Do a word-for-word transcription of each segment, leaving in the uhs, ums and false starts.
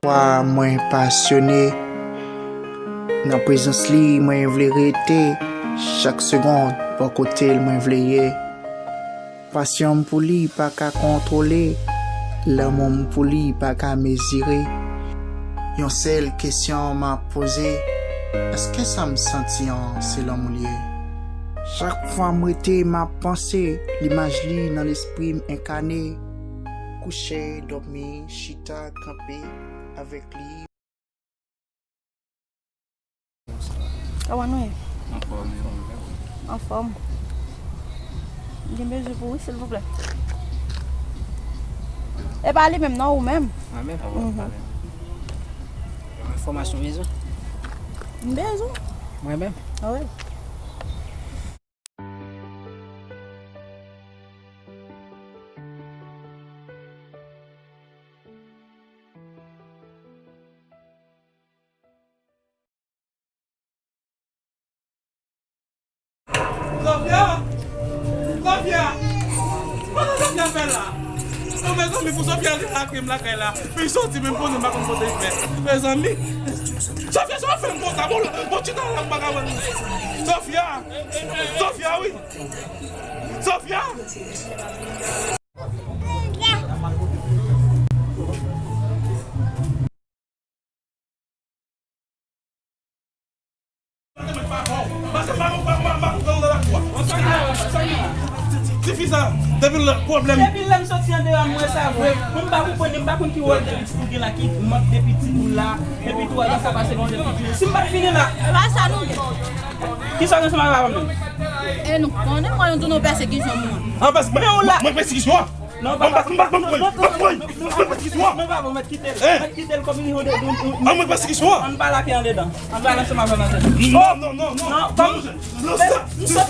Pafwa mwen pasyone, nan prezans li mwen vle rete, chak segonn bò kote l mwen vle ye. Pasyon m pou li pa ka kontwole, lanmou m pou li pa ka mezire. Yon sèl kesyon m ap poze, èske sa m santi an se lanmou l ye? Chak fwa m rete m ap panse, limaj li nan lespri m enkane. Kouche, dòmi, chita, kanpe avèk li. Kòman nou ye? Anfòm, e ou menm? Anfòm. M gen bezwen pou ou wi, silvouplè. E pa li menm, non, ou menm. Mwen menm? Mhm. Enfòmasyon bezwen? M bezwen. Mwen menm? Wi. Sofia! Sofia! Kòman Sofia fè la? Non, mezanmi, pou Sofia te lakay m lakay la, li soti menm konnen m pa konn kote l fè. Mezanmi! Sofia, sa w ap fè m konsa? Bon, bon, chita la, m pa ka wè nou. Sofia! Sofia, wi! Sofia! Tifi sa, depi lè pwoblèm. Depi lè m soti andeyò a, m wè sa vre. Mwen m pa konprann, m pa konn ki wòl de pitit ou gen la, ki mank de pitit ou la. Epi tou, sa pase bon de pitit. Si m pa t vini la. E pa sa nou gen. Kisa w gen ansanm avè papa m menm? E nou konnen mwen, nou tounen pèsekisyon mwen. An pès-, mwen, mwen pèsekisyon an? Non, papa. Mwen pa, mwen pa, mwen pa, mwen pa, mwen pa, mwen pa, mwen pa, mwen pa, mwen pa, mèt kite l. Hein? Mèt kite l kòm li yon de, yon, yon, ah, mwen pèsekisyon an? Ann pale ak li andedan. Ann pale ansanm avè l andedan. Non, non, non, non. Non, kòm, non, se, se,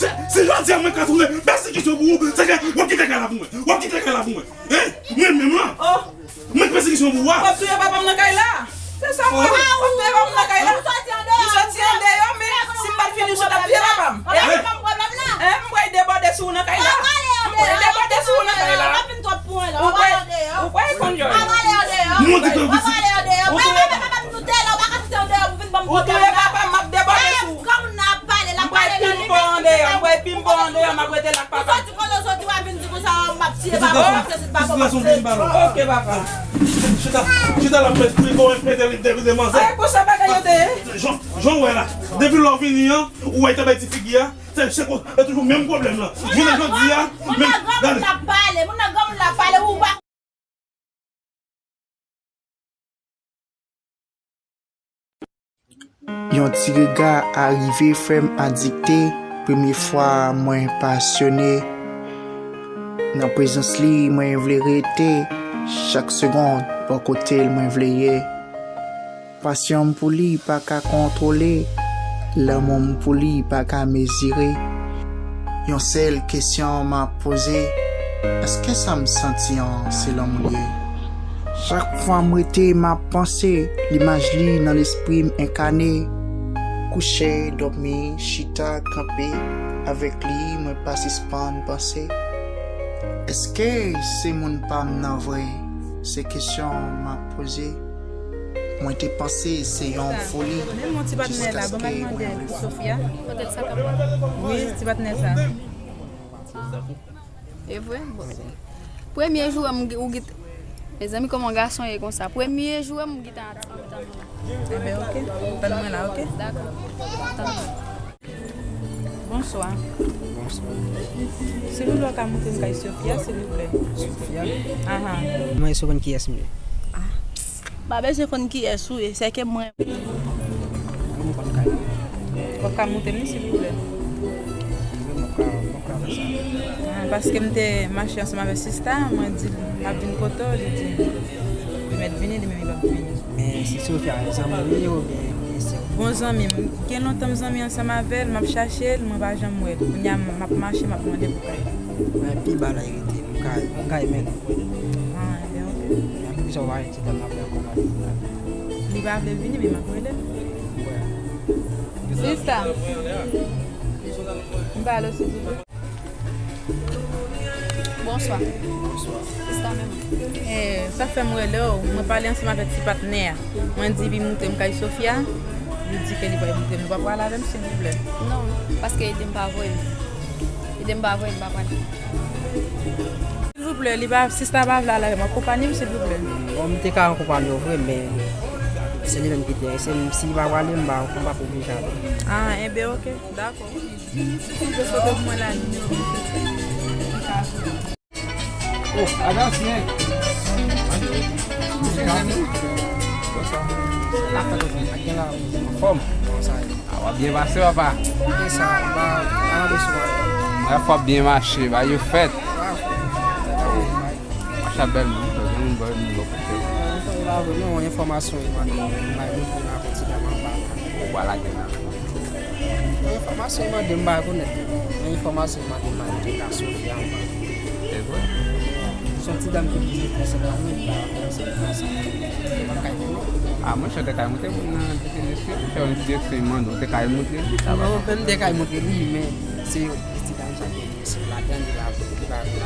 se, se jodi a mwen ka tounen pèsekisyon pou ou, se ke w ap kite kay la pou mwen. W ap kite kay la pou mwen. Hein? Mwen menm lan. Oh. Mwen pèsekisyon pou ou a. W ap touye papa m nan kay la. Se sa m wè. W ap touye papa m nan kay la. M soti andeyò. M soti andeyò, men si m pa t vini, w sot ap touye papa m. Hein? Eh, m pral debòde sou ou nan kay la. M pral debòde sou ou nan kay la. Ou kwè, ou kwè konn yo. Mwen di ke ou touye papa m, m ap debòde sou ou. M pral pimpo andeyò, m pral pimpo andeyò, m ap rete la ak papa m. Sa w ap tiye pa bon, se sit pa bon, se sit pa bon. Ok, papa. Chita, chita la, mwen, mwen, mwen, mwen, mwen, mwen, mwen, mwen, mwen. Ay, konsa bagay yo te ye. Jan, jan w wè la. Depi lè w vini an, ou wè te bay ti figi a, se, se kon, se toujou menm pwoblèm lan. Jounen jodi a, moun nan granmoun l ap pale, moun nan granmoun l ap pale, ou pa Yon ti rega arive fè m adikte, premye fwa mwen pasyone. Nan prezans li mwen vle rete, chak segonn bò kote l mwen vle ye. Pasyon m pou li pa ka kontwole, lanmou m pou li pa ka mezire. Yon sèl kesyon m ap poze, èske sa m santi an se lanmou l ye? Chak fwa m rete m ap panse, limaj li nan lespri m enkane. Kouche, dòmi, chita, kanpe, avèk li mwen pa sispann panse. Èske se moun pa m nan vre? Se kesyon m ap poze. Mwen te panse se yon foli, jiskaske mwen vle fè. Wi, ti patnè sa. E vre? Bon. Premye jou m, ou git-, mezanmi, kòman gason ye konsa? Premye jou m, ou git-, ann tann mwen la. Enben, ok. Tann mwen la, ok? Dakò. Tann mwen. Bonswa. Bonswa. Silvouplè, w ka montre m kay Sofia, silvouplè? Sofia? Ahan. Mwen, èske w konn kiyès m ye? Ah. M pa bezwen konn kiyès ou ye, sèke mwen. Mwen konn kay. W ap ka montre m li, silvouplè? Wi, mwen ka, mwen ka fè sa. Ah, paske m te mache ansanm avèk sista, mwen di l m ap vin kote w, li di m li mèt vini, li menm li p ap vini. Men si Sofia, zanmi w ye oubyen, oubyen sè w? Bon zanmi m. Gen lontan m zanmi ansanm avè l, m ap chache l, mwen pa janm wè l. Kounye a, m ap mache, m ap mande pou kay. Mwen pi ba la rete, m kay, m kay men. Ah, enben, ok. Men poukisa w pa rete? Li pa vle vini, men m ap rele l. Sista, m pale w silvouplè. Bonswa. Bonswa. Sista menm. Eh, sa fè m rele w. Mwen pale ansanm avèk ti patnè a. Mwen di li montre m kay Sofia. Li di ke li pral montre m. Nou pa prale avè m, silvouplè? Non, paske ede m pa voye m. Ede m pa voye m, pa prale. Silvouplè, li pa, sista pa vle ale avè m. Akonpanye m, silvouplè. Bon, m te ka akonpanye w vre, men se li menm ki enterese m. Si li pa prale, m pa, m pa oblije ale. Ah, enben, oke. Dakò. Silvouplè, foto pou mwen la, nimewo. Oh, adan ansyen. Anfòm. A, w ap byen pase, papa. Mwen, fò w ap byen mache, ba yo fèt. Mache ap bèl moun, wi, gen moun bò, moun bò kote. Non, enfòmasyon, ou pa lage la. Enfòmasyon mande m pa rekonèt li. Men enfòmasyon mande m pa rekonèt li. Sofia anba. Se vre? Se yon ti dam ki blize trese nan men, li pa rekonèt se konsa. Ou pa kay konnen. Ah, mwen, chante kay monte moun nan, nan definisyon. Fè yon direksyon, mande, ou te kay monte li, sa va. Non, men m te kay monte li, men se yon ti dam sa ki enterese m ladan, li pa, li pa, li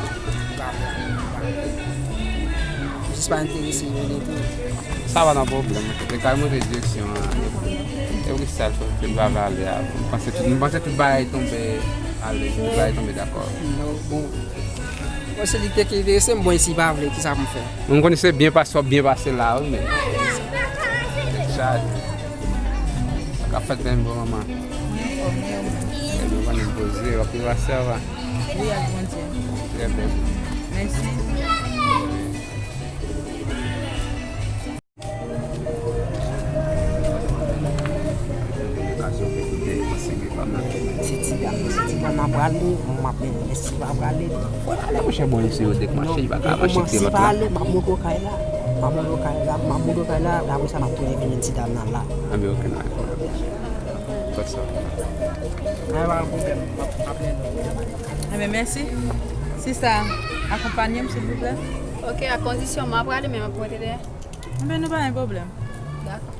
pa, li pa. Jis pa enterese yo, li tou. Sa pa nan pwoblèm, monchè. Te kay montre direksyon an. E wi, sa l fè, ke l pa vle ale a. M panse tout, m panse tout bagay tonbe ale, tout bagay tonbe dakò. Non, bon. Bon, se li ki te ki enterese m, bon, e si l pa vle, kisa pou m fè? M konnen se byen pase, w ap byen pase la, wi, men. Sa, sa k ap fèt menm, bon, manman. E nou konnen poze, w ap byen pase, sa va. Wi, ak Bondye. Trè byen. Mèsi. Se ti dam, se ti dam ap prale, m ap mennen, men si pa prale, fò l ale, monchè, bon, se yo dèk mache, li pa ka mache kite lòt la. Si pa ale, m ap montre w kay la, m ap montre w kay la, m ap montre w kay la, apre sa, m ap tounen vin ti dam nan la. Anben, oke, nan pwoblèm. Fòt sa. Nan pa gen pwoblèm, m ap, m ap mennen w. Anben, mèsi. Sista, akonpanye m, silvouplè. Oke, a kondisyon, m ap prale, men m ap monte dèyè. Anben, nou pa gen pwoblèm. Dakò.